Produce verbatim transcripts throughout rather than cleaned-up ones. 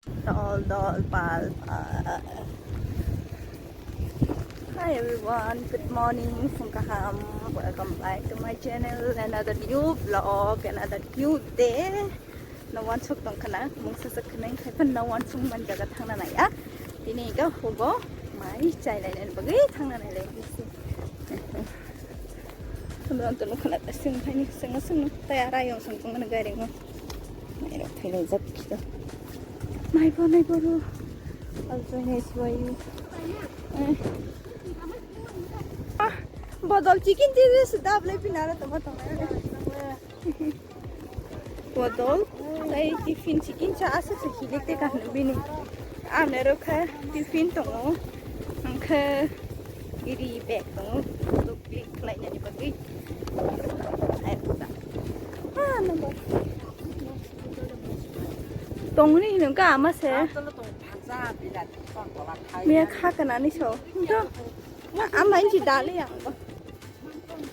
Dol dol pal pal. Hi everyone, good morning, phung kaham. Welcome back to my channel, another new vlog, another new day. No one sok tong khana, mungsa sok khana, khai phan no one sok man jaga thangna nai ya. Tini ga hugo, mai chai lai nani bagwi thangna nai lai. Tunu tunu khana ta sing khai ni sing sing tai ara yong song tong na gari ngo. Mai rok thai lai jak kito. Mai bo nai bo ro. I'll join as well you. Eh. Ah, bodol chicken tiri se dab le pinara tama tama. Bodol, tai tiffin chicken cha asa se hilik te kan bini. Ane ro kha tiffin tongo. Angkhe iri bag tongo. Duk klik khlai nani bagwi. Ai ta. Ah, number. Tongni hinung ka ama se. Miya kha kana ni so. Hinto. Ama inji dali yang ba.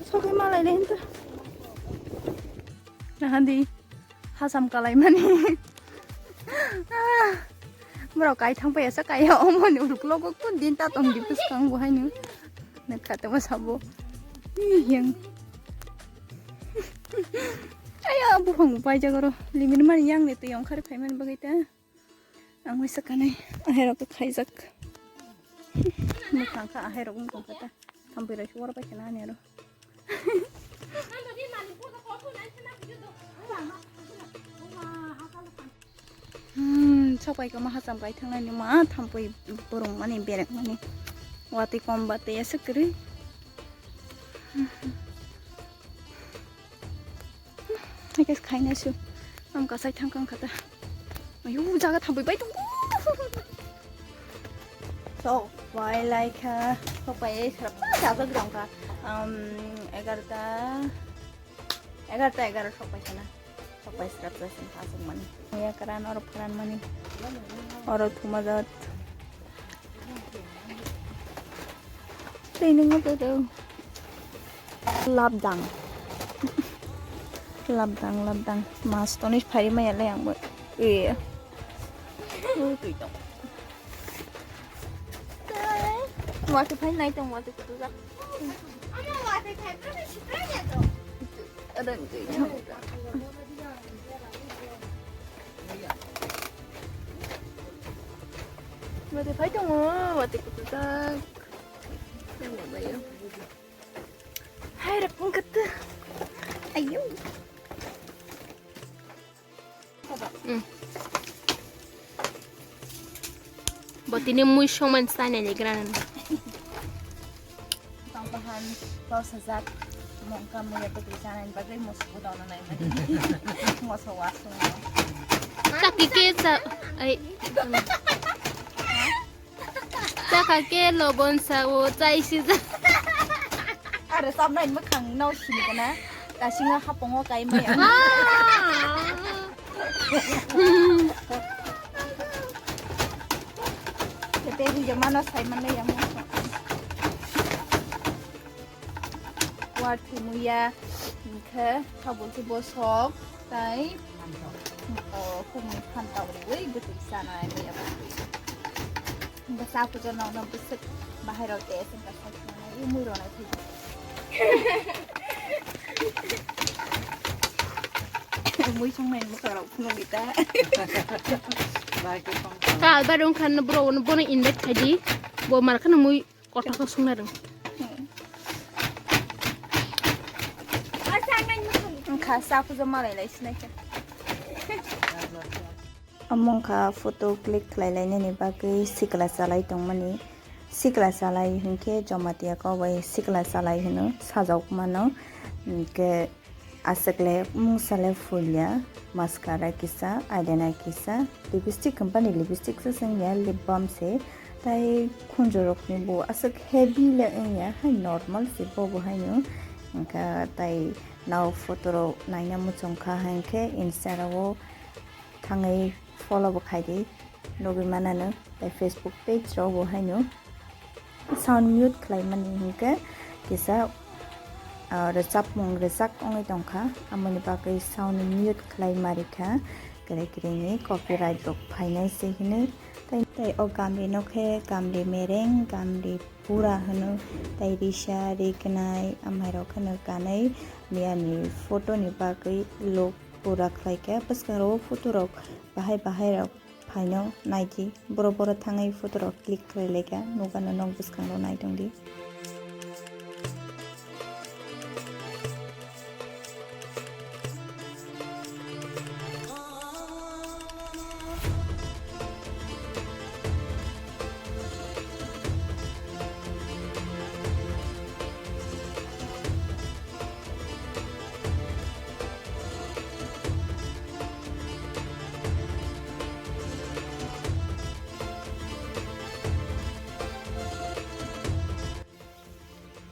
Sokai malai le hinto. Nahandi. Hasam kalai mani. Ah. Borok kai thang paya sa kaya omoni uluk logo kun din ta tong di bwskang bo haino. Net kha tamo sabo. Ih, yang. Aya buphang bo paijak oro. Limit mani yang ni twi ongkhar phai mani bagwi ta. Ang waisa kanai ahairok khaijak. Mwkhang kha ahairok wng tongkha ta. Thampui rok se oro paikha na ani aro. Hmm, sok pai kama hacham kai thangnani ma thampui burung mani berek mani. Watwi kom ba tei aswk kwrwi. Hai khe khaina su. Am kasai thang kang khata. Ayu jaga thampui bai tongo. So, bai lai kha. So, bai ai srap sa jaga grang kha. Um, egarta, egarta egaro sok pai sana. Sok pai srap sa sing kha sok mani. Ya karan oro pharan mani. Oro thuma jat. Tei nungno tei tei. Labdang. Labdang, labdang. Mas toni phari maya le ang bo. Iya. Tui tong. Wati phai nai tong wati kutu jak. Ama wati phai phai sipai ya to. Adang tui tong. Wati phai tongo, wati kutu jak. Yang babayo. Hai, rakung kata. Ayo. Mm. Bo tini mui songmani chai nai legra nani. Tongpahan, pausajak, mongka muya bwtwi chanani bagwi moso bodolna naimani. Moso wasung. Chakike cha, ai. Chakha ke lobon sao, chai sija. Are sabnai mwkhang nao sini kana. Kasinga hapongo kai maya. Tete hija mano sai mano ya mo. War thumuya, hingkhe tabuk khe bosok, tai, o, khumui phantao riui bwtwi chanai maya bwtwi. Hingkhe cha puja nokno bwswk bahai rok de, hingkhe sai thangnai, mui rwnai thai. Mui songnai mwkhang rok phunuk di ta. Ka alba rong khan bro, bono invite khai di, bo mar khan mui. Kotor khe songna rwng. Wngkha cha puja malai lai sinai khe. Omo wngkha photo click khlai lainani bagwi sikla chalai tongmani. Sikla chalai hinkhe Jamatia kok bai sikla chalai hino, sajak mano. Hinkhe Aswk le mungsa le fulia, mascara kisa, eyeliner kisa, lipstick hwnba ni lipstick se wngya, lip balm se, tai khunjurok ni bo aswk heavy le wngya, hai normal se bo bo haino. Wngkha tai nao photo rok naina muchungkha, hinkhe Insta rok o thangwi follow bo khaidi, nugwi manano, tai Facebook page rok bo haino. Sound mute khlaimani hinkhe kisa, ah, rwchapmung rwchak wngwi tongkha, amoni bagwi sound mute khlai ma rikha. kwrwi kwrwini copyright rok phainai se hinwi. Tai, tai o gamri no khe gamri mereng, gamri pura hwno, tai risa, rignai, amairok kheno kanwi miyani photo ni bagwi look pura khlaikha. Bwskango photo rok bahai bahai rok phaino naidi, boro boro thangwi photo rok click khlai laikha, nukgano nok bwskango nai tongdi.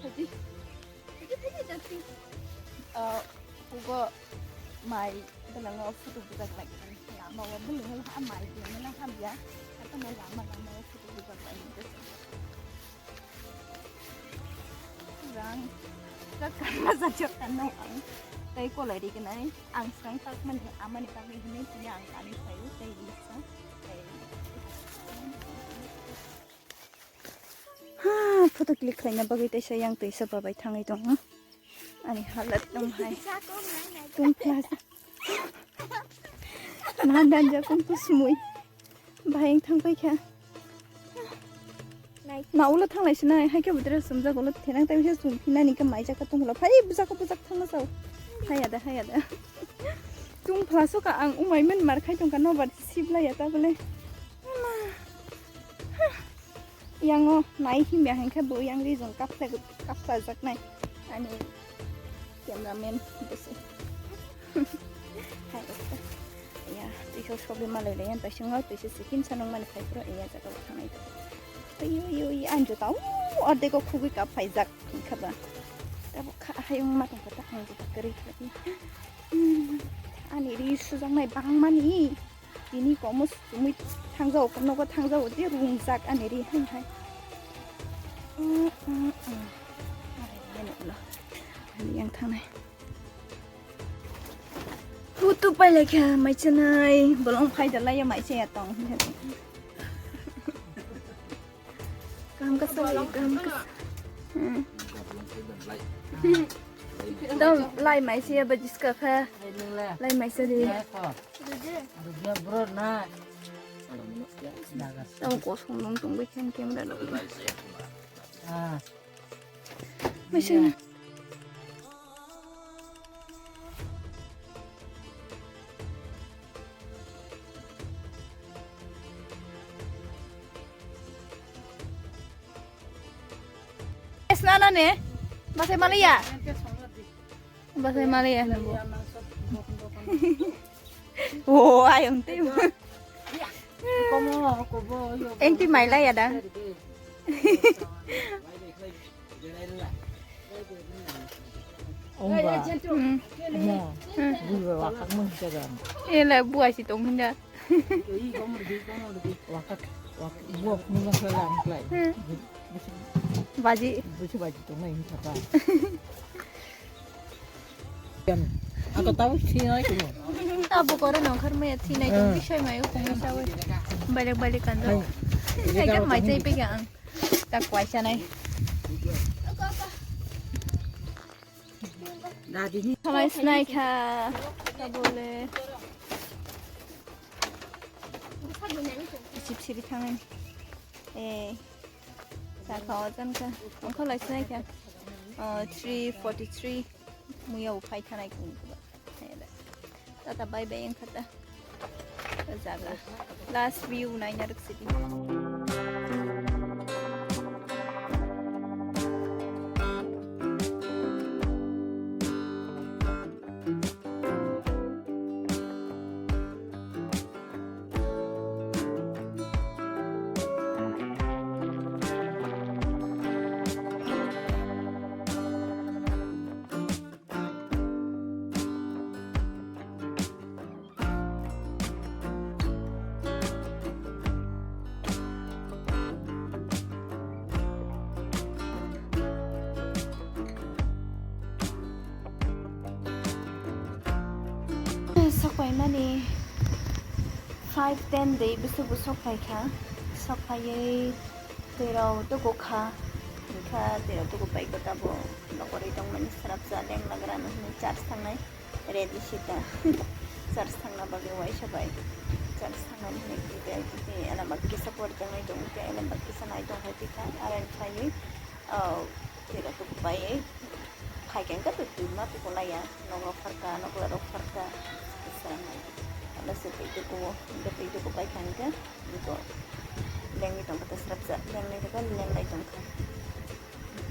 Haji, haji, haji, haji. Ah, hugo mai belango photo bujak lai kan lama o belango ha mai dia mena ha bia. Kata mai lama lama o photo bujak lai ni kasa. Rang kaka masa jok kan nong ang. Tai kolai ri kenai ang sang tak mani amani tak ni hini tini ang kani sayu tai bisa. Ha, photo click khlaina bagwi teisa yang twisa babai thangwi tongo. Ani halat tong hai. Tong plus. Nan dan ja kung tu smui. Bahai thang pai kha. Na ulo thang lai sinai, hai khe budre sumjak ulo thenang tai se sum phinani khe mai jaka tong ulo. Phai bujak bujak thang sao. Haya da, haya da. Tung plus ka ang umai men mar khai tong ka no bar sibla ya ta bole. Yango nai himya hinkhe bo yang rijong kapsa, kapsa jaknai ani cameraman bose. Hai dokta. Ya, twiso sobi malai lai yan, taisingo twiso sikin sanung mani phai pro ya jaga thangnai to. Ayo, ayo, ayo, anjo tau, orde ko khugui kap phai jak hinkha ba. Tabo kha hayung ma tong kata anjo ta kari kari. Hmm, ani ri sujaknai bangmani. Tini komo sumui thangjago, nogo thangjago, je rungjak ani ri hai hai. Mm, mm, mm. Ani yang thangnai. Putu pai lai kha, mai chanai, bolong phai da lai ya, mai chaya tong. Kaham kasa lai, kaham kasa. Hmm. Dong, lai mai se ba jiska kha. Lai mai se di. Tamo kosong nung tong bai khan camera dong. Mai se. Snana ne? Basai malaya? Basai malaya nabo. Oh, ayong te. Engti mailaya da. Ongba. Hmm. Mo. Hmm. Buiba wakak mo hingka jang. Ela buai si tong hinda. Wakak, wakak, buak ni ma sala ang klai. Hmm. Baji. Busi baji tong na hingka ta. Ako tau si na ko. Tabo kore nongkhar maya thinai tong bisai mayo kong sawe. Balik balik kando. Hai. Hai kan mai chai pe ang. Tak kuai sanai. Dadi ni. Thalai snai kha. Tabole. Sip sip thangai. Eh. Sakha o jan kha. Ongkha lai snai kha. Ah, three forty-three. Muya uphai thanai kung. Tata bye bye ang khata. Jaga. Last view naina rwk sidi. Sakpai mani Five ten de bwswk bo sok phai kha, sok phaiwi twirok tuku kha, hwnkha twirok tuku pai kha tabo nokorwi tongmani srapsa leng lagra no hwnwi church thangnai ready sita. Church thangna bagwi waisa bai church thangnani hwnwi twi tei tini elembak kisa pori tongwi tongo khe elembak kisa nai tong phai twi kha aro phaiwi twirok tuku paiwi. Phaikhe hwnkhe twi twima tukulaiya, nokrok pharkha, noklarok pharkha, kisa nai. Alo se twi tukuo, hwnkhe twi tuku paikha hwnkhe, iko lengwi tongkha, ta srapsa, lengnai tongkha, lenglai tongkha.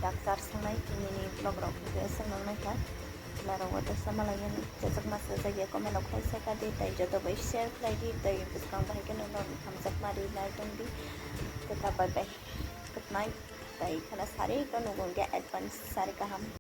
Doctor sangnai, tinini vlog rok hwnkhe aswk nangnaikha. Chwlarok o teisa malaiyani, chajakma chajakya comment rok khai sakha di, tei joto bai share khlai di, tei bwskang bahai kheno norok hamjakma rinai tong di. Tata bye bye, good night, tei kheno sari to nugo hwnkhe advance sari kaham.